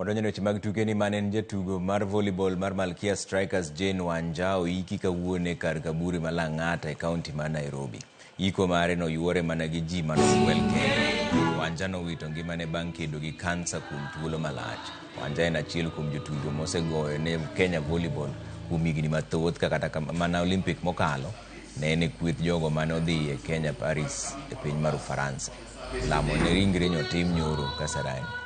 Wadonjo e weche mag tuke ni mane en jatugo mar volleyball mar Malkia Strikers Jane Wanja oiki kawuono e kar kaburi ma Lang'ata e kaunti ma Nairobi. Iko mare noyuore mana gi ji manogwel kende. Wanja nowito ngimane bang' kedo gi kansa kuom thuolo malach. Wanja en achiel kuom jotugo mosegoyo ne Kenya volleyball kuom higni mathoth ka kata mana Olympic mokalo ne en e kweth jogo mane odhi e Kenya Paris e piny mar Ufaransa. Lamo ne ringre nyotim nyoro Kasarani.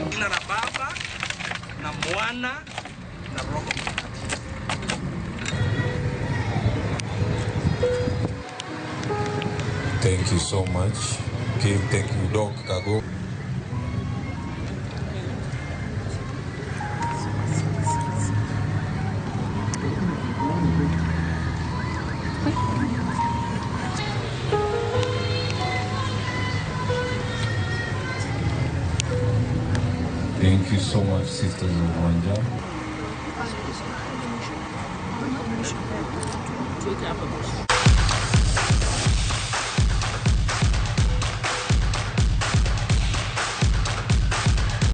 Jina la Baba na Mwana na Roho Mtakatifu. Thank you so much. Kim, thank you, Doc Kago. Thank you so much, Sisters of Wanja.